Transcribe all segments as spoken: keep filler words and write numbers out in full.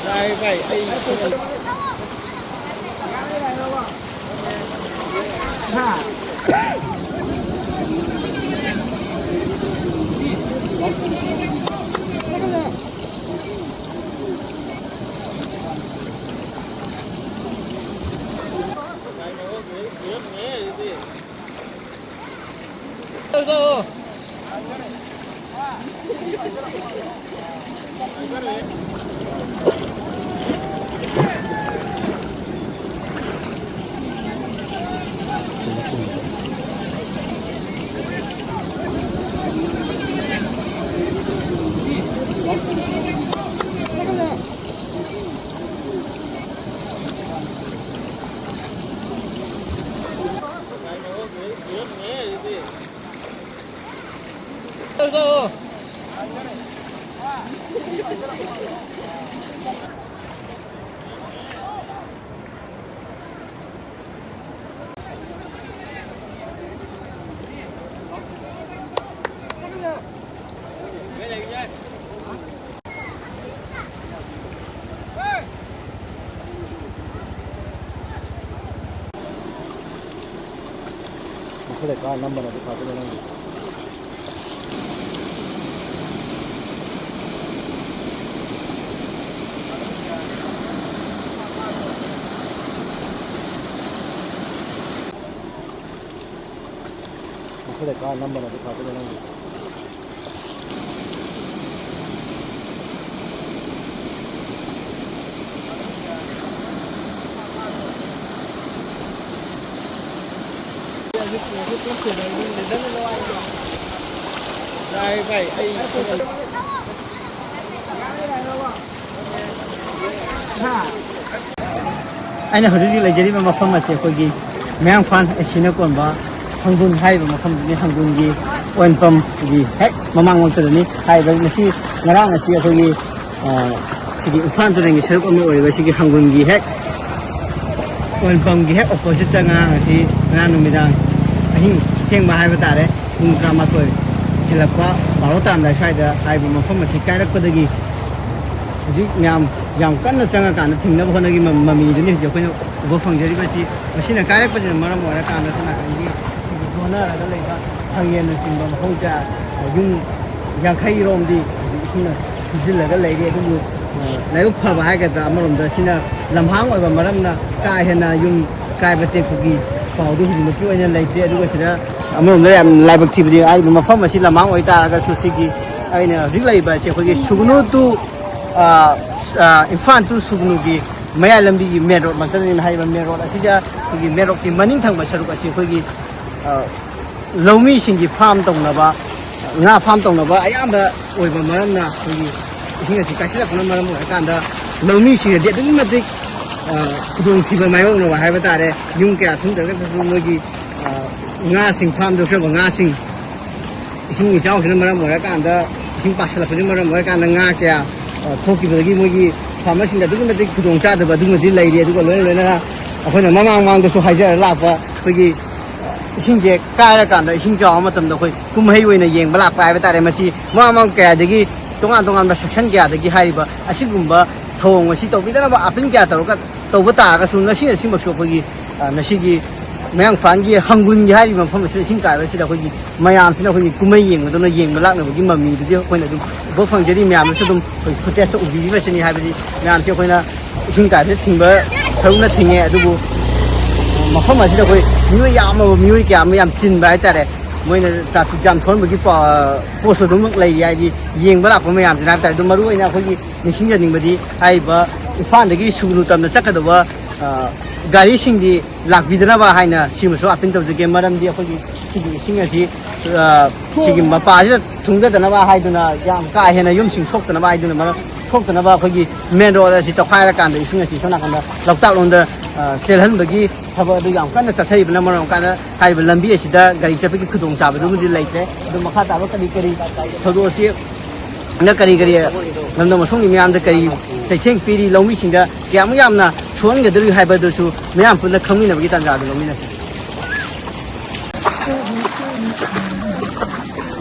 ꯇꯥꯏ ꯚꯥꯏ, ꯑꯩ ꯃꯈꯥꯗ ꯀꯥ ꯅꯝꯕꯅꯗꯤ ꯐꯗꯣꯏꯅꯦ ꯅꯪꯒꯤ꯫ ꯃꯈꯥꯗ ꯀꯥ ꯅꯝꯕꯅꯗꯤ ꯐꯗꯣꯏꯅꯦ ꯅꯪꯒꯤ꯫ ꯌꯥꯏ ꯚꯥꯏ, ꯑꯩ ꯑꯩꯅ ꯍꯧꯖꯤꯛ ꯍꯧꯖꯤꯛ ꯂꯩꯖꯔꯤꯕ ꯃꯐꯝ ꯑꯁꯤ ꯑꯩꯈꯣꯏꯒꯤ ꯃꯌꯥꯡꯐꯥꯟ ꯑꯦꯁꯤꯅ ꯀꯣꯟꯕ ꯍꯪꯒꯨꯟ ꯍꯥꯏꯔꯤꯕ ꯃꯐꯝꯁꯤꯅꯤ꯫ ꯍꯪꯒꯨꯟꯒꯤ ꯑꯣꯏꯜ ꯄꯝꯒꯤ ꯍꯦꯛ ꯃꯃꯥꯡꯃꯛꯇꯗꯅꯤ꯫ ꯍꯥꯏꯔꯤꯕ ꯃꯁꯤ ꯉꯔꯥꯡ ꯑꯁꯤ ꯑꯩꯈꯣꯏꯒꯤ, ꯑ, ꯁꯤꯒꯤ ꯏꯝꯐꯥꯜ ꯇꯨꯔꯦꯜꯒꯤ ꯁꯔꯨꯛ ꯑꯃ ꯑꯣꯏꯔꯤꯕ ꯁꯤꯒꯤ ꯍꯪꯒꯨꯟꯒꯤ ꯍꯦꯛ ꯑꯣꯏꯜ ꯄꯝꯒꯤ ꯍꯦꯛ ꯑꯣꯄꯣꯖꯤꯠꯇ ꯉꯔꯥꯡ ꯑꯁꯤ, ꯉꯔꯥꯡ ꯅꯨꯃꯤꯗꯥꯡ ꯑꯍꯤꯡ ꯊꯦꯡꯕ ꯍꯥꯏꯕ ꯇꯥꯔꯦ, ꯄꯨꯡ ꯇꯔꯥꯃꯥꯊꯣꯏ ꯍꯦꯜꯂꯛꯄ ꯕꯥꯔꯣ ꯇꯥꯔꯝꯗꯥꯏ ꯁ꯭ꯋꯥꯏꯗ ꯍꯥꯏꯔꯤꯕ ꯃꯐꯝ ꯑꯁꯤ ꯀꯥꯏꯔꯛꯄꯗꯒꯤ ꯍꯧꯖꯤꯛ ꯃꯌꯥꯝ ꯌꯥꯝ ꯀꯟꯅ ꯆꯪꯉꯀꯥꯟꯗ ꯊꯤꯡꯅꯕ ꯍꯣꯠꯅꯈꯤ ꯃ-, ꯃꯃꯤꯗꯨꯅꯤ ꯍꯧꯖꯤꯛ ꯑꯩꯈꯣꯏꯅ ꯎꯕ ꯐꯪꯖꯔꯤꯕꯁꯤ꯫ ꯃꯁꯤꯅ ꯀꯥꯏꯔꯛꯄꯁꯤꯅ ꯃꯔꯝ ꯑꯣꯏꯔꯀꯥꯟꯗ ꯁꯣꯝ ꯅꯥꯀꯟꯒꯤ ꯑꯩꯈꯣꯏꯒꯤ ꯌꯣꯟꯅꯔꯒ ꯂꯩꯕ ꯊꯥꯡꯌꯦꯟꯅꯆꯤꯡꯕ ꯃꯐꯝ ꯀꯌꯥ, ꯌꯨꯝ ꯌꯥꯡꯈꯩ ꯔꯣꯝꯗꯤ ꯍꯧꯖꯤꯛ ꯏꯁꯤꯡꯅ ꯊꯨꯝꯖꯤꯜꯂꯒ ꯂꯩꯔꯤ꯫ ꯑꯗꯨꯕꯨ, ꯑ, ꯂꯥꯏꯕꯛ ꯐꯕ ꯍꯥꯏꯒꯗ꯭ꯔꯥ, ꯑꯃꯔꯣꯝꯗ ꯁꯤꯅ ꯂꯝꯍꯥꯡ ꯑꯣꯏꯕ ꯃꯔꯝꯅ ꯀꯥ ꯍꯦꯟꯅ ꯌꯨꯝ ꯀꯥꯏꯕ ꯇꯦꯛꯄꯒꯤ ꯄꯥꯎꯗꯨ ꯍꯧꯖꯤꯛꯃꯛꯀꯤ ꯑꯣꯏꯅ ꯂꯩꯇ꯭ꯔꯤ꯫ ꯑꯗꯨꯒ ꯁꯤꯗ ꯑꯃꯔꯣꯝꯗ ꯌꯥꯝ ꯂꯥꯏꯕꯛ ꯊꯤꯕꯗꯤ ꯍꯥꯏꯔꯤꯕ ꯃꯐꯝ ꯑꯁꯤ ꯂꯝꯍꯥꯡ ꯑꯣꯏꯇꯥꯔꯒꯁꯨ ꯁꯤꯒꯤ ꯑꯩꯅ ꯍꯧꯖꯤꯛ ꯂꯩꯔꯤꯕ ꯑꯁꯤ ꯑꯩꯈꯣꯏꯒꯤ ꯁꯨꯒꯅꯨ to, ꯑ, ꯑ, ꯏꯝꯐꯥꯜ to ꯁꯨꯒꯅꯨꯒꯤ ꯃꯌꯥꯏ ꯂꯝꯕꯤꯒꯤ ꯃꯦꯟ ꯔꯣꯗ ꯃꯛꯇꯗꯅꯤꯅ ꯍꯥꯏꯔꯤꯕ ꯃꯦꯟ ꯔꯣꯗ ꯑꯁꯤꯗ ꯑꯩꯈꯣꯏꯒꯤ ꯃꯦꯟ ꯔꯣꯗꯀꯤ ꯃꯅꯤꯡ ꯊꯪꯕ ꯁꯔꯨꯛ ꯑꯁꯤ ꯑꯩꯈꯣꯏꯒꯤ, ꯑ, ꯂꯧꯃꯤꯁꯤꯡꯒꯤ ꯐꯥꯔꯝ ꯇꯧꯅꯕ, ꯉꯥ ꯐꯥꯔꯝ ꯇꯧꯅꯕ ꯑꯌꯥꯝꯕ ꯑꯣꯏꯕ ꯃꯔꯝꯅ ꯑꯩꯈꯣꯏꯒꯤ ꯏꯁꯤꯡ ꯑꯁꯤ ꯀꯥꯏꯁꯤꯜꯂꯛꯄꯅ ꯃꯔꯝ ꯑꯣꯏꯔꯀꯥꯟꯗ ꯂꯧꯃꯤꯁꯤꯡꯅꯗꯤ ꯑꯗꯨꯛꯀꯤ ꯃꯇꯤꯛ, ꯑ, ꯈꯨꯗꯣꯡꯊꯤꯕ ꯃꯥꯌꯣꯛꯅꯕ ꯍꯥꯏꯕ ꯇꯥꯔꯦ꯫ ꯌꯨꯝ ꯀꯌꯥ ꯊꯨꯝꯗ꯭ꯔꯒꯁꯨ ꯃꯣꯏꯒꯤ, ꯑ, ꯉꯥꯁꯤꯡ, ꯐꯥꯔꯝꯗ ꯌꯣꯛꯆꯕ ꯉꯥꯁꯤꯡ ꯏꯁꯤꯡ ꯏꯆꯥꯎꯁꯤꯅ ꯃꯔꯝ ꯑꯣꯏꯔꯀꯥꯟꯗ, ꯏꯁꯤꯡ ꯄꯥꯁꯤꯜꯂꯛꯄꯁꯤꯅ ꯃꯔꯝ ꯑꯣꯏꯔꯀꯥꯟꯗ ꯉꯥ ꯀꯌꯥ, ꯑ, ꯊꯣꯛꯈꯤꯕꯗꯒꯤ ꯃꯣꯏꯒꯤ ꯐꯥꯔꯃꯔꯁꯤꯡꯗ ꯑꯗꯨꯛꯀꯤ ꯃꯇꯤꯛ ꯈꯨꯗꯣꯡ ꯆꯥꯗꯕ ꯑꯗꯨꯃꯗꯤ ꯂꯩꯔꯤ꯫ ꯑꯗꯨꯒ ꯂꯣꯏꯅ ꯂꯣꯏꯅꯅ ꯑꯩꯈꯣꯏꯅ ꯃꯃꯥꯡ ꯃꯃꯥꯡꯗꯁꯨ ꯍꯥꯏꯖꯔ ꯂꯥꯛꯄ ꯑꯩꯈꯣꯏꯒꯤ, ꯑ, ꯏꯁꯤꯡꯁꯦ ꯀꯥꯏꯔꯀꯥꯟꯗ, ꯏꯁꯤꯡ ꯆꯥꯎꯕ ꯃꯇꯝꯗ ꯑꯩꯈꯣꯏ ꯀꯨꯝꯍꯩ ꯑꯣꯏꯅ ꯌꯦꯡꯕ ꯂꯥꯛꯄ ꯍꯥꯏꯕ ꯇꯥꯔꯦ꯫ ꯃꯁꯤ ꯃꯃꯥꯡ ꯃꯃꯥꯡ ꯀꯌꯥꯗꯒꯤ, ꯇꯣꯉꯥꯟ ꯇꯣꯉꯥꯟꯕ ꯁꯦꯛꯁꯟ ꯀꯌꯥꯗꯒꯤ ꯍꯥꯏꯔꯤꯕ ꯑꯁꯤꯒꯨꯝꯕ ꯊꯧꯑꯣꯡ ꯑꯁꯤ ꯇꯧꯕꯤꯗꯅꯕ ꯑꯥꯄꯤꯜ ꯀꯌꯥ ꯇꯧꯔꯒ ꯇꯧꯕ ꯇꯥꯔꯒꯁꯨ, ꯉꯁꯤ ꯉꯁꯤꯃꯛꯁꯨ ꯑꯩꯈꯣꯏꯒꯤ, ꯑ, ꯉꯁꯤꯒꯤ ꯃꯌꯥꯡ ꯏꯝꯐꯥꯜꯒꯤ ꯍꯪꯒꯨꯟꯒꯤ ꯍꯥꯏꯔꯤꯕ ꯃꯐꯝ ꯑꯁꯤꯗ ꯏꯁꯤꯡ ꯀꯥꯏꯕ ꯑꯁꯤꯗ ꯑꯩꯈꯣꯏꯒꯤ ꯃꯌꯥꯝꯁꯤꯅ ꯑꯩꯈꯣꯏꯒꯤ ꯀꯨꯝꯍꯩ ꯌꯦꯡꯕꯗꯧꯅ ꯌꯦꯡꯕ ꯂꯥꯛꯅꯕꯒꯤ ꯃꯃꯤꯗꯨꯗꯤ ꯑꯩꯈꯣꯏꯅ ꯑꯗꯨꯝ ꯎꯕ ꯐꯪꯖꯔꯤ꯫ ꯃꯌꯥꯝꯅꯁꯨ ꯑꯗꯨꯝ ꯑꯩꯈꯣꯏ ꯐꯨꯇꯦꯖꯇ ꯎꯕꯤꯔꯤꯕꯁꯤꯅꯤ꯫ ꯍꯥꯏꯕꯗꯤ ꯃꯌꯥꯝꯁꯦ ꯑꯩꯈꯣꯏꯅ ꯏꯁꯤꯡ ꯀꯥꯏꯕꯗ ꯊꯤꯡꯕ ꯁꯔꯨꯛꯅ ꯊꯤꯡꯉꯦ, ꯑꯗꯨꯕꯨ ꯃꯐꯝ ꯑꯁꯤꯗ ꯑꯩꯈꯣꯏ ꯃꯤꯑꯣꯏ ꯌꯥꯝꯃꯕ, ꯃꯤꯑꯣꯏ ꯀꯌꯥ ꯑꯃ ꯌꯥꯝ ꯆꯤꯟꯕ ꯍꯥꯏꯇꯥꯔꯦ꯫ ꯃꯣꯏꯅ ꯇ꯭ꯔꯥꯐꯤꯛ ꯖꯥꯝ ꯊꯣꯛꯍꯟꯕꯒꯤ ꯄ-, ꯄꯣꯠꯁꯨ ꯑꯗꯨꯃꯛ ꯂꯩꯔꯤ꯫ ꯍꯥꯏꯗꯤ ꯌꯦꯡꯕ ꯂꯥꯛꯄ ꯃꯌꯥꯝꯁꯤꯅ ꯍꯥꯏꯕ ꯇꯥꯔꯦ꯫ ꯑꯗꯨ ꯃꯔꯨ ꯑꯣꯏꯅ ꯑꯩꯈꯣꯏꯒꯤ ꯅꯤꯡꯁꯤꯡꯖꯅꯤꯡꯕꯗꯤ ꯍꯥꯏꯔꯤꯕ ꯏꯝꯐꯥꯜꯗꯒꯤ ꯁꯨꯒꯅꯨ ꯇꯝꯅ ꯆꯠꯀꯗꯧꯕ, ꯑ, ꯒꯥꯔꯤꯁꯤꯡꯗꯤ ꯂꯥꯛꯄꯤꯗꯅꯕ ꯍꯥꯏꯅ ꯁꯤꯃꯁꯨ ꯑꯥꯄꯤꯜ ꯇꯧꯖꯒꯦ꯫ ꯃꯔꯝꯗꯤ ꯑꯩꯈꯣꯏꯒꯤ ꯁꯤꯒꯤ ꯏꯁꯤꯡ ꯑꯁꯤ, ꯑ, ꯁꯤꯒꯤ ꯃꯄꯥꯁꯤꯗ ꯊꯨꯡꯗꯗꯅꯕ ꯍꯥꯏꯗꯨꯅ, ꯌꯥꯝ ꯀꯥ ꯍꯦꯟꯅ ꯌꯨꯝꯁꯤꯡ ꯁꯣꯛꯇꯅꯕ ꯍꯥꯏꯗꯨꯅ, ꯃꯔꯝ ꯁꯣꯛꯇꯅꯕ ꯑꯩꯈꯣꯏꯒꯤ ꯃꯦꯟ ꯔꯣꯗ ꯑꯁꯤ ꯇꯧꯈꯥꯏꯔꯀꯥꯟꯗ ꯏꯁꯤꯡ ꯑꯁꯤ ꯁꯣꯝ ꯅꯥꯀꯟꯗ ꯂꯣꯛꯇꯥꯛ ꯂꯣꯝꯗ, ꯑ, ꯆꯦꯜꯍꯟꯕꯒꯤ ꯊꯕꯛ ꯑꯗꯨ ꯌꯥꯝ ꯀꯟꯅ ꯆꯠꯊꯔꯤꯕꯅ ꯃꯔꯝ ꯑꯣꯏꯔꯀꯥꯟꯗ ꯍꯥꯏꯔꯤꯕ ꯂꯝꯕꯤ ꯑꯁꯤꯗ ꯒꯥꯔꯤ ꯆꯠꯄꯒꯤ ꯈꯨꯗꯣꯡꯆꯥꯕꯗꯨꯃꯗꯤ ꯂꯩꯇ꯭ꯔꯦ꯫ ꯑꯗꯨ ꯃꯈꯥ ꯇꯥꯕ ꯀꯔꯤ ꯀꯔꯤ ꯊꯧꯗꯣꯛ ꯑꯁꯤ ꯅ ꯀꯔꯤ ꯀꯔꯤ ꯂꯝꯗꯝ ꯑꯁꯣꯝꯒꯤ ꯃꯤꯌꯥꯝꯗ ꯀꯔꯤ ꯆꯩꯊꯦꯡ ꯄꯤꯔꯤ, ꯂꯧꯃꯤꯁꯤꯡꯗ ꯀꯌꯥꯃꯨꯛ ꯌꯥꯝꯅ ꯁꯣꯛꯍꯟꯒꯗꯧꯔꯤ ꯍꯥꯏꯕꯗꯨꯁꯨ ꯃꯤꯌꯥꯝ ꯄꯨꯟꯅ ꯈꯪꯃꯤꯟꯅꯕꯒꯤ ꯇꯥꯟꯖꯥꯗꯨ ꯂꯧꯃꯤꯟꯅꯁꯤ꯫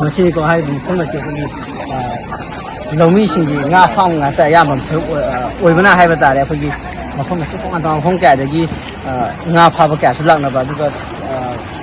ꯃꯁꯤꯅꯤꯀꯣ ꯍꯥꯏꯔꯤꯕ ꯃꯐꯝ ꯑꯁꯤ ꯑꯩꯈꯣꯏꯒꯤ, ꯑ, ꯂꯧꯃꯤꯁꯤꯡꯒꯤ ꯉꯥ ꯐꯥꯝ ꯉꯥꯛꯇ ꯑꯌꯥꯝꯕ ꯁꯔꯨꯛ ꯑꯣꯏ-, ꯑ, ꯑꯣꯏꯕꯅ ꯍꯥꯏꯕ ꯇꯥꯔꯦ꯫ ꯑꯩꯈꯣꯏꯒꯤ ꯃꯐꯝ ꯑꯁꯤ ꯇꯣꯉꯥꯟ ꯇꯣꯉꯥꯟꯕ ꯃꯐꯝ ꯀꯌꯥꯗꯒꯤ, ꯑ, ꯉꯥ ꯐꯥꯕ ꯀꯌꯥꯁꯨ ꯂꯥꯛꯅꯕ, ꯑꯗꯨꯒ, ꯑ,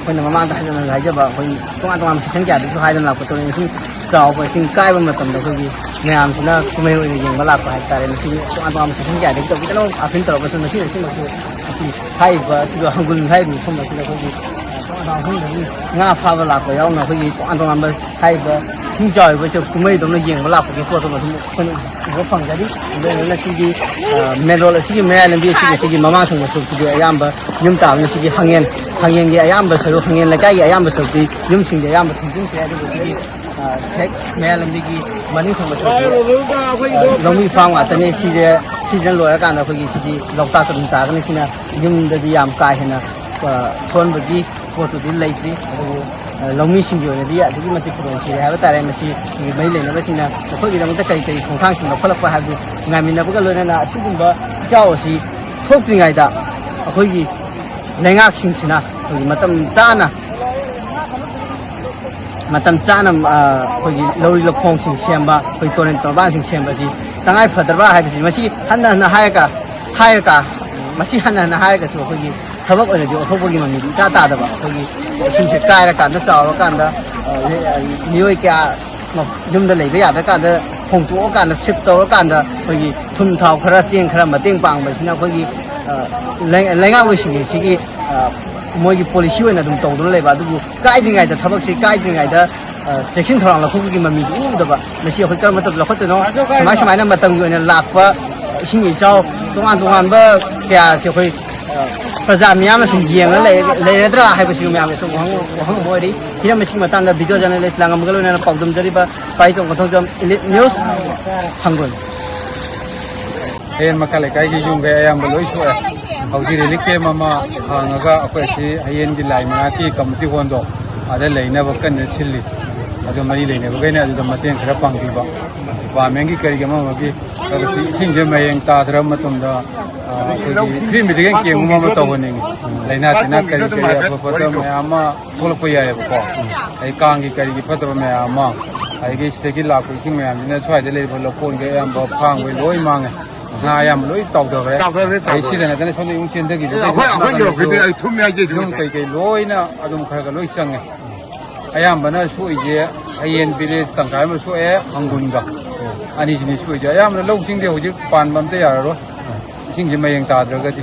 ꯑꯩꯈꯣꯏꯅ ꯃꯃꯥꯡꯗ ꯍꯟꯖꯤꯟ ꯍꯟꯖꯤꯟ ꯍꯥꯏꯖꯕ, ꯑꯩꯈꯣꯏ ꯇꯣꯉꯥꯟ ꯇꯣꯉꯥꯟꯕ ꯁꯦꯛꯁꯟ ꯀꯌꯥꯗꯒꯤꯁꯨ ꯍꯥꯏꯗꯅ ꯂꯥꯛꯄ ꯇꯨꯔꯦꯜ ꯏꯁꯤꯡ ꯆꯥꯎꯕ, ꯏꯁꯤꯡ ꯀꯥꯏꯕ ꯃꯇꯝꯗ ꯑꯩꯈꯣꯏꯒꯤ ꯃꯌꯥꯝꯁꯤꯅ ꯀꯨꯝꯍꯩ ꯑꯣꯏꯅ ꯌꯦꯡꯕ ꯂꯥꯛꯄ ꯍꯥꯏꯕ ꯇꯥꯔꯦ꯫ ꯃꯁꯤꯒꯤ ꯇꯣꯉꯥꯟ ꯇꯣꯉꯥꯟꯕ ꯁꯦꯛꯁꯟ ꯀꯌꯥꯗꯒꯤ ꯇꯧꯕꯤꯒꯅꯣ, ꯑꯥꯄꯤꯜ ꯇꯧꯔꯒꯁꯨ ꯃꯁꯤ ꯑꯁꯤꯃꯛꯁꯨ ꯑꯁꯤ ꯍꯥꯏꯔꯤꯕ, ꯑꯁꯤꯒ ꯍꯪꯒꯨꯜ ꯍꯥꯏꯔꯤꯕ ꯃꯐꯝ ꯑꯁꯤꯗ ꯑꯩꯈꯣꯏꯒꯤ, ꯑ, ꯇꯣꯉꯥꯟ ꯇꯣꯉꯥꯟꯕ ꯃꯐꯝꯗꯒꯤ ꯉꯥ ꯐꯥꯕ ꯂꯥꯛꯄ ꯌꯥꯎꯅ ꯑꯩꯈꯣꯏꯒꯤ ꯇꯣꯉꯥꯟ ꯇꯣꯉꯥꯟꯕ ꯍꯥꯏꯔꯤꯕ ꯏꯁꯤꯡ ꯆꯥꯎꯔꯤꯕꯁꯦ ꯀꯨꯝꯍꯩꯗꯧꯅ ꯌꯦꯡꯕ ꯂꯥꯛꯄꯒꯤ ꯄꯣꯠꯇꯨ ꯑꯗꯨꯝ ꯑꯩꯈꯣꯏꯅ ꯎꯕ ꯐꯪꯖꯔꯤ꯫ ꯑꯗꯨꯅ ꯁꯤꯒꯤ, ꯑ, ꯃꯦꯟ ꯔꯣꯗ ꯑꯁꯤꯒꯤ ꯃꯌꯥꯏ ꯂꯝꯕꯤ ꯑꯁꯤꯒꯤ, ꯁꯤꯒꯤ ꯃꯃꯥꯡ ꯊꯪꯕ ꯁꯔꯨꯛꯁꯤꯗꯤ ꯑꯌꯥꯝꯕ ꯌꯨꯝ ꯇꯥꯕꯅ ꯁꯤꯒꯤ ꯍꯪꯉꯦꯟ, ꯍꯪꯉꯦꯟꯒꯤ ꯑꯌꯥꯝꯕ ꯁꯔꯨꯛ, ꯍꯪꯉꯦꯟ ꯂꯩꯀꯥꯏꯒꯤ ꯑꯌꯥꯝꯕ ꯁꯔꯨꯛꯇꯤ ꯌꯨꯝꯁꯤꯡꯗꯤ ꯑꯌꯥꯝꯕ ꯊꯨꯝꯖꯤꯟꯈ꯭ꯔꯦ꯫ ꯑꯗꯨꯕꯨ ꯁꯤꯒꯤ, ꯑ, ꯍꯦꯛ ꯃꯌꯥꯏ ꯂꯝꯕꯤꯒꯤ ꯃꯅꯤꯡ ꯊꯪꯕ ꯁꯔꯨꯛꯇꯤ, ꯑ, ꯂꯧꯃꯤ ꯐꯥꯝ ꯉꯥꯛꯇꯅꯤ꯫ ꯁꯤꯁꯦ, ꯁꯤꯁꯤꯅ ꯂꯣꯏꯔꯀꯥꯟꯗ ꯑꯩꯈꯣꯏꯒꯤ ꯁꯤꯗꯤ ꯂꯣꯛꯇꯥꯛꯇ ꯑꯗꯨꯝ ꯇꯥꯒꯅꯤ꯫ ꯁꯤꯅ ꯌꯨꯝꯗꯗꯤ ꯌꯥꯝ ꯀꯥ ꯍꯦꯟꯅ, ꯑ, ꯁꯣꯟꯕꯒꯤ ꯄꯣꯠꯇꯨꯗꯤ ꯂꯩꯇ꯭ꯔꯤ꯫ ꯑꯗꯨꯕꯨ, ꯑ, ꯂꯧꯃꯤꯁꯤꯡꯒꯤ ꯑꯣꯏꯅꯗꯤ ꯑꯗꯨꯛꯀꯤ ꯃꯇꯤꯛ ꯈꯨꯗꯣꯡ ꯊꯤꯔꯦ ꯍꯥꯏꯕ ꯇꯥꯔꯦ꯫ ꯃꯁꯤ ꯃꯔꯤ ꯂꯩꯅꯕꯁꯤꯡꯅ ꯃꯈꯣꯏꯒꯤꯗꯃꯛꯇ ꯀꯔꯤ ꯀꯔꯤ ꯈꯣꯡꯊꯥꯡꯁꯤꯡ ꯂꯧꯈꯠꯂꯛꯄ ꯍꯥꯏꯕꯗꯨ ꯉꯥꯏꯃꯤꯟꯅꯕꯒ ꯂꯣꯏꯅꯅ ꯑꯁꯤꯒꯨꯝꯕ ꯏꯆꯥꯎ ꯑꯁꯤ ꯊꯣꯛꯇ꯭ꯔꯤꯉꯩꯗ ꯑꯩꯈꯣꯏꯒꯤ ꯂꯩꯉꯥꯛꯁꯤꯡꯁꯤꯅ ꯑꯩꯈꯣꯏꯒꯤ ꯃꯇꯝ ꯆꯥꯅ, ꯃꯇꯝ ꯆꯥꯅ, ꯑ, ꯑꯩꯈꯣꯏꯒꯤ ꯂꯧꯔꯤ ꯂꯧꯈꯣꯡꯁꯤꯡ ꯁꯦꯝꯕ, ꯑꯩꯈꯣꯏ ꯇꯨꯔꯦꯜ ꯇꯣꯔꯕꯥꯟꯁꯤꯡ ꯁꯦꯝꯕꯁꯤ ꯇꯉꯥꯏ ꯐꯗ꯭ꯔꯕ꯭ꯔꯥ ꯍꯥꯏꯕꯁꯤ ꯃꯁꯤ ꯍꯟꯅ ꯍꯟꯅ ꯍꯥꯏꯔꯒ, ꯍꯥꯏꯔꯒ, ꯃꯁꯤ ꯍꯟꯅ ꯍꯟꯅ ꯍꯥꯏꯔꯒꯁꯨ ꯑꯩꯈꯣꯏꯒꯤ ꯊꯕꯛ ꯑꯣꯏꯅꯗꯤ ꯑꯣꯟꯊꯣꯛꯄꯒꯤ ꯃꯃꯤꯗꯤ ꯏꯇꯥ ꯇꯥꯗꯕ꯫ ꯑꯩꯈꯣꯏꯒꯤ ꯏꯁꯤꯡꯁꯦ ꯀꯥꯏꯔꯀꯥꯟꯗ, ꯆꯥꯎꯔꯀꯥꯟꯗ, ꯑ, ꯃꯤꯑꯣꯏ ꯀꯌꯥ ꯌꯨꯝꯗ ꯂꯩꯕ ꯌꯥꯗ꯭ꯔꯀꯥꯟꯗ, ꯍꯣꯡꯗꯣꯛꯑꯀꯥꯟꯗ, ꯁꯤꯞ ꯇꯧꯔꯀꯥꯟꯗ ꯑꯩꯈꯣꯏꯒꯤ ꯊꯨꯝ ꯊꯥꯎ ꯈꯔ, ꯆꯦꯡ ꯈꯔ ꯃꯇꯦꯡ ꯄꯥꯡꯕꯁꯤꯅ ꯑꯩꯈꯣꯏꯒꯤ, ꯑ, ꯂꯩ-, ꯂꯩꯉꯥꯛꯂꯣꯏꯁꯤꯡꯒꯤ ꯑ, ꯃꯣꯏꯒꯤ ꯄꯣꯂꯤꯁꯤ ꯑꯣꯏꯅ ꯑꯗꯨꯝ ꯇꯧꯗꯨꯅ ꯂꯩꯕ꯫ ꯑꯗꯨꯕꯨ ꯀꯥꯏꯗ꯭ꯔꯤꯉꯩꯗ, ꯊꯕꯛꯁꯤ ꯀꯥꯏꯗ꯭ꯔꯤꯉꯩꯗ, ꯑ, ꯆꯦꯛꯁꯤꯟ ꯊꯧꯔꯥꯡ ꯂꯧꯈꯠꯄꯒꯤ ꯃꯃꯤꯗꯤ ꯎꯗꯕ꯫ ꯃꯁꯤ ꯑꯩꯈꯣꯏ ꯀꯔꯝꯕ ꯃꯇꯝꯗ ꯂꯧꯈꯠꯇꯣꯏꯅꯣ? ꯁꯨꯃꯥꯏ ꯁꯨꯃꯥꯏꯅ ꯃꯇꯝꯒꯤ ꯑꯣꯏꯅ ꯂꯥꯛꯄ ꯏꯁꯤꯡ ꯏꯆꯥꯎ ꯇꯣꯉꯥꯟ ꯇꯣꯉꯥꯟꯕ ꯀꯌꯥꯁꯦ ꯑꯩꯈꯣꯏ, ꯑ, ꯄ꯭ꯔꯖꯥ ꯃꯤꯌꯥꯝꯅ ꯁꯨꯝ ꯌꯦꯡꯉ ꯂꯩ-, ꯂꯩꯔꯗ꯭ꯔꯥ ꯍꯥꯏꯕꯁꯤꯁꯨ ꯃꯌꯥꯝꯒꯤ ꯁꯨꯝ ꯋꯥꯍꯪ, ꯋꯥꯍꯪ ꯑꯃ ꯑꯣꯏꯔꯤ꯫ ꯍꯤꯔꯝ ꯑꯁꯤꯒꯤ ꯃꯇꯥꯡꯗ ꯚꯤꯗꯤꯑꯣ ꯖꯔꯅꯦꯂꯤꯁ ꯂꯥꯡꯉꯝꯕꯒ ꯂꯣꯏꯅꯅ ꯄꯥꯎꯗꯝꯖꯔꯤꯕ ꯄꯥꯏꯇꯣꯡ ꯀꯣꯟꯊꯧꯖꯝ, ꯏꯂꯤꯠ ꯅ꯭ꯌꯨꯁ, ꯍꯪꯒꯨꯜ꯫ ꯍꯌꯦꯟ ꯃꯈꯥ ꯂꯩꯀꯥꯏꯒꯤ ꯌꯨꯝꯈꯩ ꯑꯌꯥꯝꯕ ꯂꯣꯏ ꯁꯣꯛꯑꯦ꯫ ꯍꯧꯖꯤꯛ ꯔꯤꯂꯤꯐ ꯀꯦꯝ ꯑꯃ ꯍꯥꯡꯉꯒ ꯑꯩꯈꯣꯏ ꯑꯁꯤ ꯍꯌꯦꯟꯒꯤ ꯂꯥꯏ ꯃꯅꯥꯛꯀꯤ ꯀꯝꯃꯨꯅꯤꯇꯤ ꯍꯣꯜꯗꯣ ꯑꯗ ꯂꯩꯅꯕ ꯀꯟꯅ ꯁꯤꯜꯂꯤ꯫ ꯑꯗꯣ ꯃꯔꯤ ꯂꯩꯅꯕꯈꯩꯅ ꯑꯗꯨꯗ ꯃꯇꯦꯡ ꯈꯔ ꯄꯥꯡꯕꯤꯕ, ꯗꯤꯄꯥꯔꯠꯃꯦꯟꯒꯤ ꯀꯔꯤꯒꯤ ꯑꯃ ꯑꯃꯒꯤ꯫ ꯑꯗꯣ ꯁꯤ ꯏꯁꯤꯡꯁꯦ ꯃꯌꯦꯡ ꯇꯥꯗ꯭ꯔꯕ ꯃꯇꯝꯗ ꯑꯩꯈꯣꯏꯒꯤ free medical camp ꯑꯃ ꯇꯧꯍꯟꯅꯤꯡꯉꯤ꯫ ꯂꯥꯏꯅꯥ ꯇꯤꯟꯅꯥ ꯀꯔꯤ ꯀꯔꯤ ꯑꯐ ꯐꯠꯇꯕ ꯃꯌꯥꯝ ꯑꯃ ꯊꯣꯛꯂꯛꯄ ꯌꯥꯏꯑꯕꯀꯣ꯫ ꯑꯩ ꯀꯥꯡꯒꯤ ꯀꯔꯤꯒꯤ ꯐꯠꯇꯕ ꯃꯌꯥꯝ ꯑꯃ, ꯑꯗꯒꯤ ꯁꯤꯗꯒꯤ ꯂꯥꯛꯄ ꯏꯁꯤꯡ ꯃꯌꯥꯝꯁꯤꯅ ꯁ꯭ꯋꯥꯏꯗ ꯂꯩꯔꯤꯕ ꯂꯧꯀꯣꯟꯒꯤ ꯑꯌꯥꯝꯕ ꯐꯥꯔꯝꯈꯩ ꯂꯣꯏ ꯃꯥꯡꯉꯦ꯫ ꯉꯥ ꯑꯌꯥꯝꯕ ꯂꯣꯏ ꯇꯥꯎꯊꯈ꯭ꯔꯦ꯫ ꯇꯥꯎꯊꯈ꯭ꯔꯦ, ꯑꯗꯩ ꯇꯥꯎꯊꯈ꯭ꯔꯦ꯫ ꯁꯤꯗ ꯅꯠꯇꯅ ꯁꯣꯝꯗ ꯌꯨꯝ ꯆꯦꯟꯊꯈꯤꯕ ꯑꯦ, ꯑꯩꯈꯣꯏ, ꯑꯩꯈꯣꯏ ꯌꯧꯔꯛꯈꯤꯗꯣꯏꯅꯦ, ꯑꯩ ꯊꯨꯝꯃꯦ ꯍꯥꯏꯖꯩ, ꯌꯨꯝ ꯊꯨꯝꯃꯦ꯫ ꯀꯩꯀꯩ ꯂꯣꯏꯅ ꯑꯗꯨꯝ ꯈꯔ ꯈꯔ ꯂꯣꯏ ꯆꯪꯉꯦ꯫ ꯑꯌꯥꯝꯕꯅ ꯁꯣꯛꯏꯁꯦ ꯍꯌꯦꯟ village ꯇꯪꯈꯥꯏ ꯑꯃ ꯁꯣꯛꯑꯦ, ꯍꯪꯒꯨꯟꯒ ꯑꯅꯤꯁꯤꯅꯤ ꯁꯣꯛꯏꯁꯦ꯫ ꯑꯌꯥꯝꯕꯅ ꯂꯧꯁꯤꯡꯗꯤ ꯍꯧꯖꯤꯛ ꯄꯥꯟꯕ ꯑꯝꯇ ꯌꯥꯔꯔꯣꯏ, ꯏꯁꯤꯡꯁꯦ ꯃꯌꯦꯡ ꯇꯥꯗ꯭ꯔꯒꯗꯤ꯫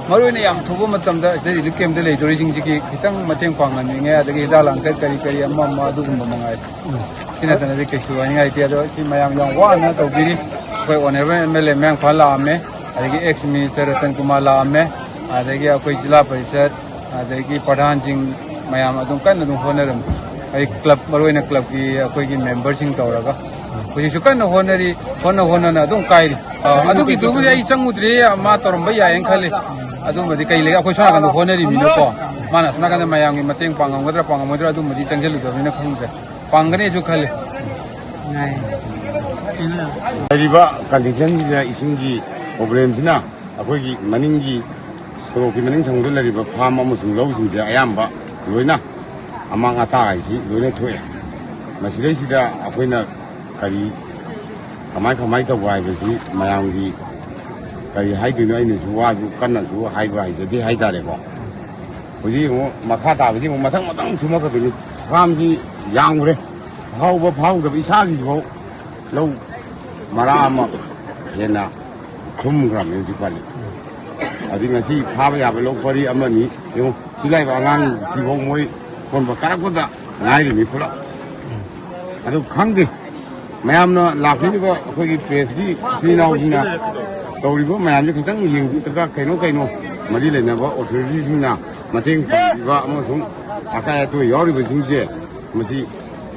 ꯃꯔꯨ ꯑꯣꯏꯅ ꯌꯥꯝ ꯊꯨꯕ ꯃꯇꯝꯗ ꯁꯤꯗ relief camp ꯇ ꯂꯩꯗꯣꯔꯤꯁꯤꯡꯁꯤꯒꯤ ꯈꯤꯇꯪ ꯃꯇꯦꯡ ꯄꯥꯡꯍꯟꯅꯤꯡꯉꯦ, ꯑꯗꯒꯤ ꯍꯤꯗꯥꯛ ꯂꯥꯡꯊꯛ ꯀꯔꯤ ꯀꯔꯤ ꯑꯃ ꯑꯃ ꯑꯗꯨꯒꯨꯝꯕ ꯃꯉꯥꯏ꯫ ꯁꯤ ꯅꯠꯇꯅꯗꯤ ꯀꯩꯁꯨ ꯍꯥꯏꯅꯤꯡꯉꯥꯏ ꯂꯩꯇꯦ꯫ ꯑꯗꯣ ꯁꯤ ꯃꯌꯥꯝ ꯌꯥꯝ ꯋꯥꯅ ꯇꯧꯕꯤꯔꯤ꯫ ꯑꯩꯈꯣꯏ honourable M L A ꯃꯌꯥꯡꯐꯥꯟ ꯂꯥꯛꯑꯝꯃꯦ, ꯑꯗꯒꯤ ex minister ꯔꯇꯟ ꯀꯨꯃꯥꯔ ꯂꯥꯛꯑꯝꯃꯦ, ꯑꯗꯒꯤ ꯑꯩꯈꯣꯏ ꯖꯤꯂꯥ ꯄꯔꯤꯁꯠ, ꯑꯗꯒꯤ ꯄ꯭ꯔꯙꯥꯟꯁꯤꯡ ꯃꯌꯥꯝ ꯑꯗꯨꯝ ꯀꯟꯅ ꯑꯗꯨꯝ ꯍꯣꯠꯅꯔꯝꯃꯤ꯫ ꯑꯩ club, ꯃꯔꯨ ꯑꯣꯏꯅ club ꯀꯤ ꯑꯩꯈꯣꯏꯒꯤ member ꯁꯤꯡ ꯇꯧꯔꯒ ꯍꯧꯖꯤꯛꯁꯨ ꯀꯟꯅ ꯍꯣꯠꯅꯔꯤ, ꯍꯣꯠꯅ ꯍꯣꯠꯅꯅ ꯑꯗꯨꯝ ꯀꯥꯏꯔꯤ꯫ ꯑ, ꯑꯗꯨꯒꯤꯗꯨꯕꯨꯗꯤ ꯑꯩ ꯆꯪꯉꯨꯗ꯭ꯔꯤ, ꯃꯥ ꯇꯧꯔꯝꯕ ꯌꯥꯏꯌꯦꯅ ꯈꯜꯂꯤ꯫ ꯑꯗꯨꯝꯕꯗꯤ ꯀꯩ ꯂꯩꯒꯦ, ꯑꯩꯈꯣꯏ ꯁꯣꯝ ꯅꯥꯀꯟꯗ ꯍꯣꯠꯅꯔꯤꯃꯤꯅꯀꯣ, ꯃꯥꯅ ꯑꯁꯣꯝ ꯅꯥꯀꯟꯗ ꯃꯌꯥꯝꯒꯤ ꯃꯇꯦꯡ ꯄꯥꯡꯉꯝꯒꯗ꯭ꯔꯥ ꯄꯥꯡꯉꯝꯃꯣꯏꯗ꯭ꯔꯥ ꯑꯗꯨꯝꯕꯗꯤ ꯆꯪꯁꯤꯜꯂꯨꯗꯕꯅꯤꯅ ꯈꯪꯗ꯭ꯔꯦ꯫ ꯄꯥꯡꯒꯅꯤꯁꯨ ꯈꯜꯂꯤ꯫ ꯂꯩꯔꯤꯕ condition ꯁꯤꯗ ꯏꯁꯤꯡꯒꯤ problem ꯁꯤꯅ ꯑꯩꯈꯣꯏꯒꯤ ꯃꯅꯤꯡꯒꯤ ꯁꯣꯔꯣꯛꯀꯤ ꯃꯅꯤꯡ ꯊꯪꯕꯗ ꯂꯩꯔꯤꯕ farm ꯑꯃꯁꯨꯡ ꯂꯧꯁꯤꯡꯁꯦ ꯑꯌꯥꯝꯕ ꯂꯣꯏꯅ ꯑꯃꯥꯡ ꯑꯇꯥ ꯍꯥꯏꯁꯤ ꯂꯣꯏꯅ ꯊꯣꯛꯑꯦ꯫ ꯃꯁꯤꯗꯩꯁꯤꯗ ꯑꯩꯈꯣꯏꯅ ꯀꯔꯤ, ꯀꯃꯥꯏ ꯀꯃꯥꯏ ꯇꯧꯕ ꯍꯥꯏꯕꯁꯤ ꯃꯌꯥꯝꯒꯤ ꯀꯔꯤ ꯍꯥꯏꯗꯣꯏꯅꯣ, ꯑꯩꯅꯁꯨ ꯋꯥꯁꯨ ꯀꯟꯅꯁꯨ ꯍꯥꯏꯕ ꯍꯩꯖꯗꯦ ꯍꯥꯏꯇꯥꯔꯦꯀꯣ꯫ ꯍꯧꯖꯤꯛ ꯑꯃꯨꯛ ꯃꯈꯥ ꯇꯥꯕꯁꯤ ꯑꯃꯨꯛ ꯃꯊꯪ ꯃꯊꯪ ꯊꯨꯝꯃꯛꯀꯗꯣꯏꯅꯤ꯫ Farm ꯁꯤ ꯌꯥꯝꯈ꯭ꯔꯦ, ꯍꯧꯕ ꯐꯥꯎꯗꯕ ꯏꯁꯥꯒꯤꯐꯥꯎ ꯂꯧ ꯃꯔꯥ ꯑꯃ ꯍꯦꯟꯅ ꯊꯨꯝꯈ꯭ꯔꯕꯅꯤ ꯍꯧꯖꯤꯛ ꯐꯥꯎꯗꯤ꯫ ꯑꯗꯨꯗꯤ ꯉꯁꯤ ꯐꯥꯕ ꯌꯥꯕ ꯂꯧ ꯄꯔꯤ ꯑꯃꯅꯤ ꯌꯦꯡꯉꯨ, ꯁꯤ ꯂꯥꯛꯏꯕ ꯑꯉꯥꯡꯁꯤꯐꯥꯎ ꯃꯣꯏ ꯈꯣꯟꯕ ꯀꯥꯔꯛꯄꯗ ꯉꯥꯏꯔꯤꯅꯤ ꯄꯨꯂꯞ꯫ ꯑꯗꯨ ꯈꯪꯗꯦ, ꯃꯌꯥꯝꯅ ꯂꯥꯛꯄꯤꯔꯤꯕ ꯑꯩꯈꯣꯏꯒꯤ press ꯀꯤ ꯏꯆꯤꯜ ꯏꯅꯥꯎꯁꯤꯡꯅ ꯇꯧꯔꯤꯕ ꯃꯌꯥꯝꯁꯦ ꯈꯤꯇꯪ ꯌꯦꯡꯕꯤꯗ꯭ꯔꯒ ꯀꯩꯅꯣ ꯀꯩꯅꯣ ꯃꯔꯤ ꯂꯩꯅꯕ authority ꯁꯤꯡꯅ ꯃꯇꯦꯡ ꯄꯥꯡꯕꯤꯕ ꯑꯃꯁꯨꯡ ꯑꯀꯥꯏ ꯑꯇꯣꯏ ꯌꯥꯎꯔꯤꯕꯁꯤꯡꯁꯦ ꯃꯁꯤ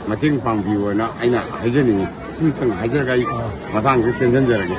ꯃꯇꯦꯡ ꯄꯥꯡꯕꯤꯌꯣꯅ ꯑꯩꯅ ꯍꯥꯏꯖꯅꯤꯡꯉꯤ꯫ ꯁꯤꯃꯇꯪ ꯍꯥꯏꯖꯔꯒ ꯑꯩ ꯃꯇꯥꯡꯁꯤꯗ ꯇꯦꯟꯁꯤꯟꯖꯔꯒꯦ꯫